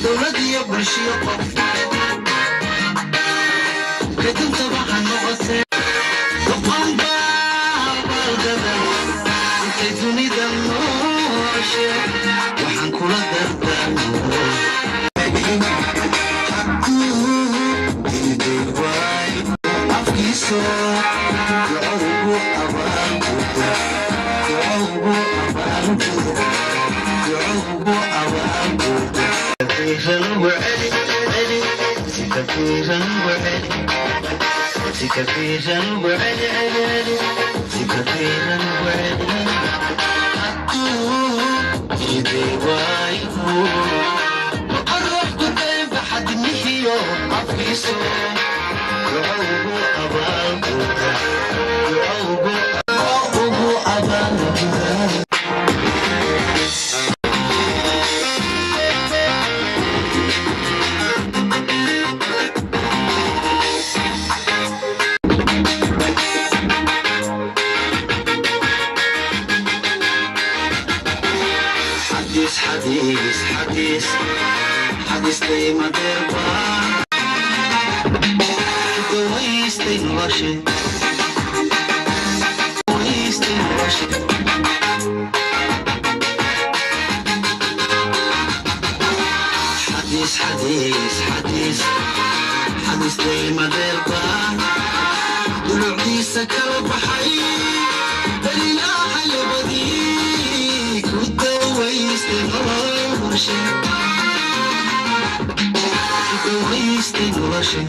Dowlad iyo bulshiyo qof kadintaba ha noqotee, doqonba abaalgada intay dunida nooshe. Waxaan kula dardaarmo afkiiso duco ugu abaalgudo, duco ugu abaalgudo, duco ugu abaalgudo. Si ugu celi celi, si kafiiran ugu celi, si kafiiran ugu celi celi celi, si kafiiran ugu celi. Hadduu diiday waayo ruux ku daynbaxadnihiyo afkiiso, duco ugu abaalguda, duco ugu abaalguda. Xadiis, xadiis, xadiis, xadiis daymadeerba dawaystay noloshe, dawaystay noloshe. Xadiis, xadiis, xadiis, xadiis daymadeerba dulucdiisa kala baxay, balilaaha labadii ku dawaystay noloshe, ku dawaystay noloshe.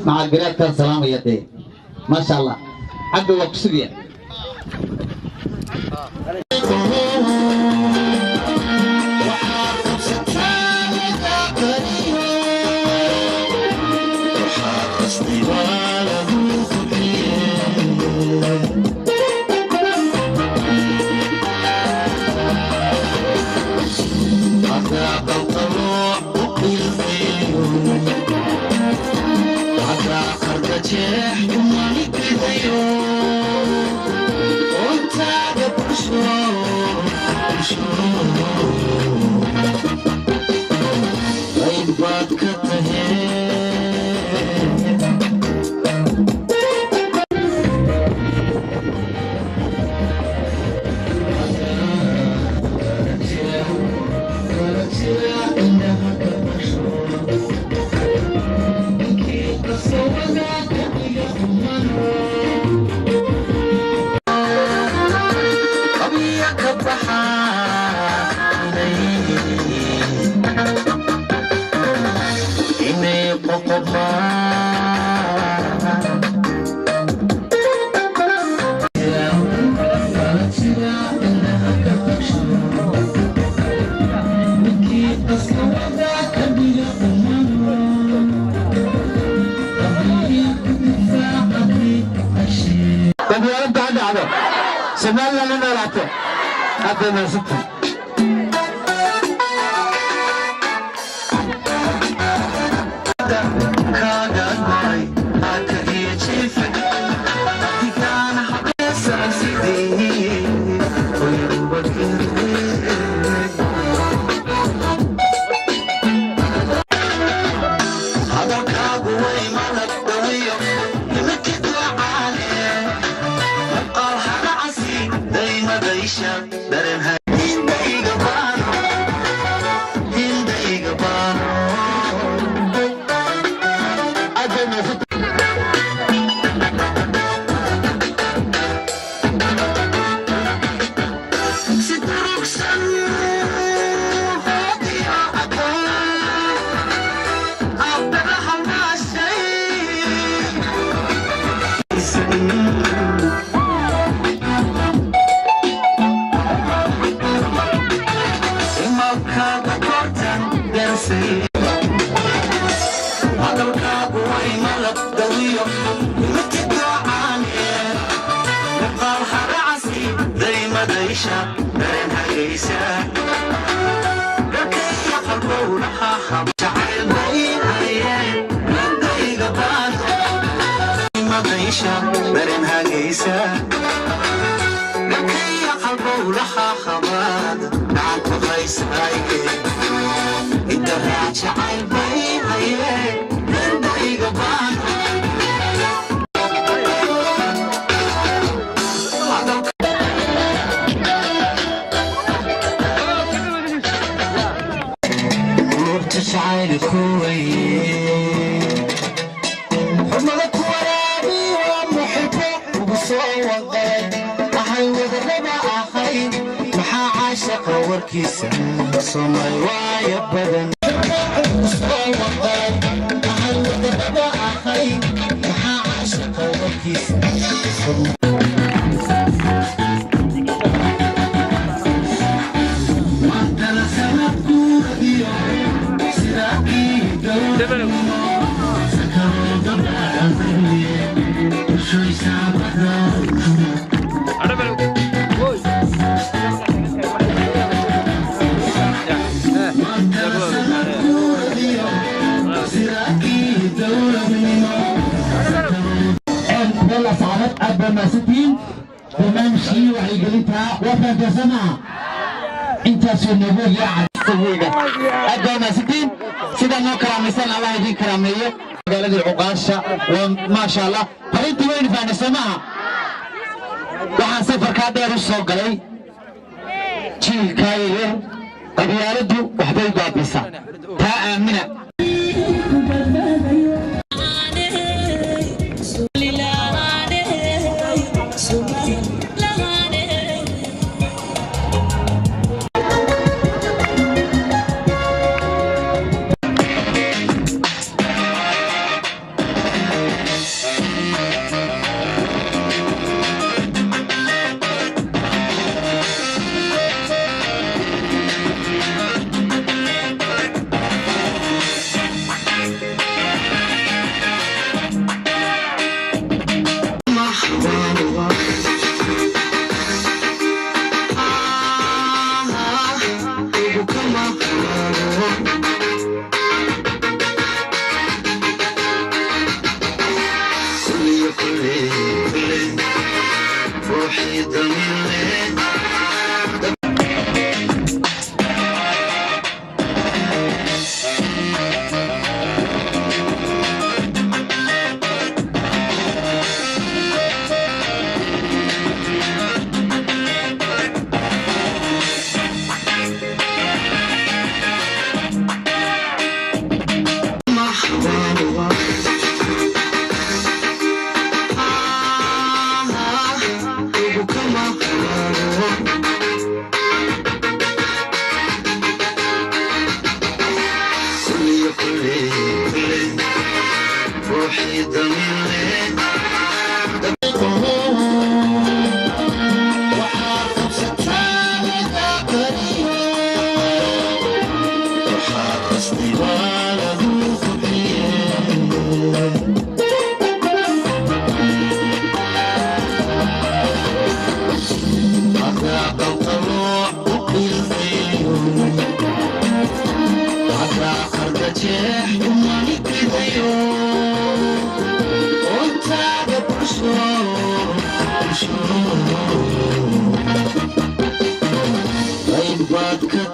Macal garaadkaan salaamaya dee, maasha Allah, Cabdi waa ku sugaya. Baad ka tahee. Inay qoqobaan. Qabyaaladda ha dhacdo, Somaliland ha noolaato. Aad bay mahadsantahay. Kaaga go'ay haka iyo jiife adigaana habeesana sidii oyubakirde. Hadalkaagu way malab dhawiyo nimidkidacaane muuqaal hadhacasi daymadaysa dareen hindayga baano, hindayga baano. Aad bay mahadsantahay. Si durugsan hoodiyo aqoon aabbaha hawlaashay. Muuqaal haracasi daymadaysa dareen hagaysa dharkaya qalbowlaha jacayl bay hayeen indayga baado daymadaysa dareen hagaysa dharkaya qalbowlaha habaad gacanku haysayge intaraa jacayl bay hayeen indayga baado. Nuurta jacaylku weye xurmada ku waraabi waa muxibo ugu soo wanqalay waxay wadarraba ahayn maxaa caashaqa warkiisa soo maray waaya badan ugu soo wanqalay waxay wadarraba ahayn maxaa caashaqa warkiisa soo. Maantana sanad guuradiyo sidaakii dowladnimo sakaroo gabdhaantaye bulshoysaabada. Maantana sanad guuradiyo sidaakii dowladnimo. Bella Saanad, aad baa mahadsantihiin. Barnaamijkii wacyigelinta waa fahanteensanaha intaasuu noogu yaaca. Aad baa mahadsantihiin, sidaa noo karaamaysan Allah idiin karaameeyo. Magaaladii cuqaasha waa maasha Allah. Fariintii waynu fahnay, soo maaha? Waxaan safarkaa dheer u soo galay jiilkaa yaryar. Qabyaaladdu waxbay baabisaa, taa aamina. Ruuxii damiir. Ruuxii damiir. Waxaa qasdi waa lagu kobciyey. Hadaa qalqalooc u qiilqiyo, hadaa qardajeex umanididayo, ontaaga bulsho bulsho qayb baad ka.